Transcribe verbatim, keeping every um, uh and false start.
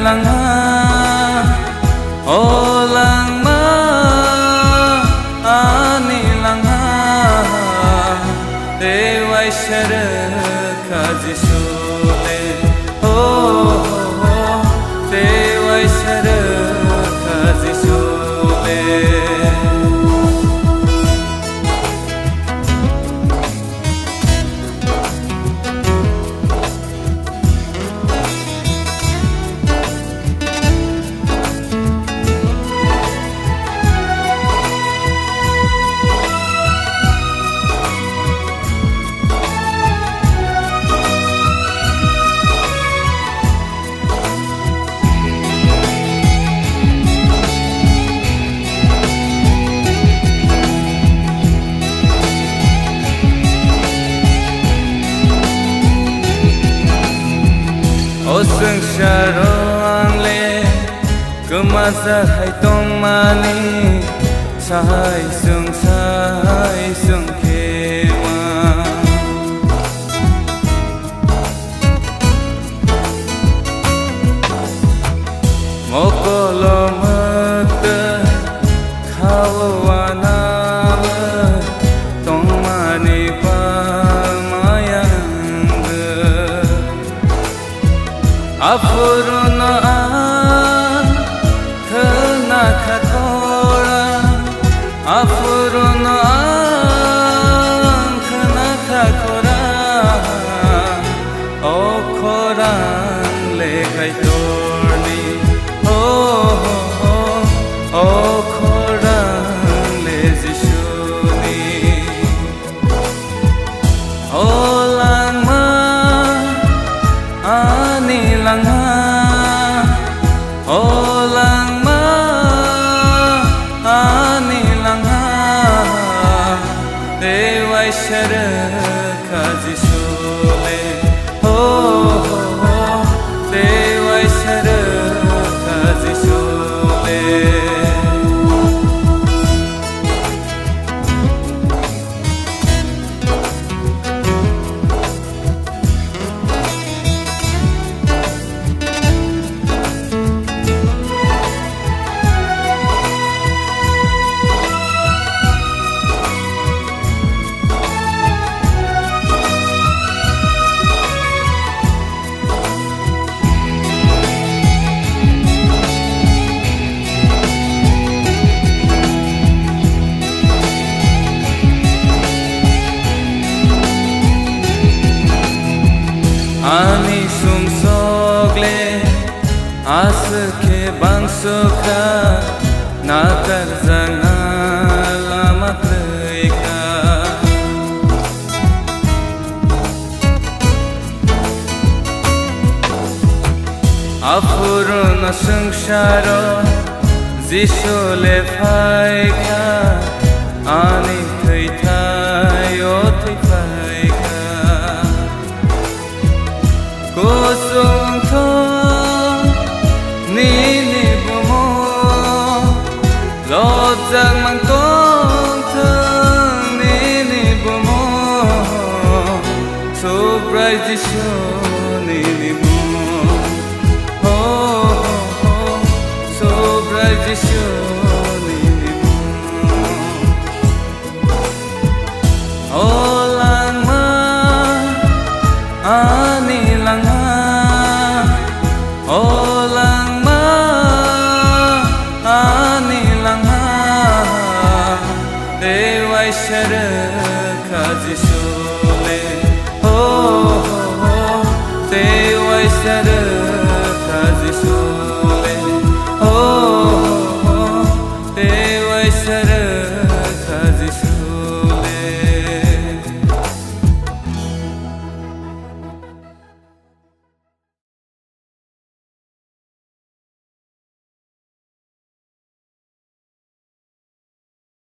langma, o langma, ani langma, tei waisa rwkha Jisu le. O, tei waisa rwkha Jisu le. O swngcharo ang le kwmajak hai tongmani, sahai chwng, sahai chwng khe ma. Mokolo mwktwi khao uanaui tongmani palmaya wngwi. Aphuru no ang khna kha khorang, aphuru no ang khna kha khorang, o khorang le Kaitorni, o, o, o khorang le Jisuni. O langma, ani langma, o langma, ani langma, tei waisa rwkha Jisu le. O, tei waisa rwkha Jisu le. Ani sumsok le aswk khe bangso kha, nakarjakna lama twi kha. Aphuru no swngcharo Jisu le phai kha, ani thwi thai o thwi phai kha. Kusung thung nini bumo, lobjak mang tong thung nini bumo, Subrai Jisu nini bumo. Ho, ho, ho, Subrai Jisu nini bumo. O langma, ani langma, o langma, ani langma, tei waisa rwkha Jisu le. O, tei waisa rwkha Jisu le. O, tei waisa rwkha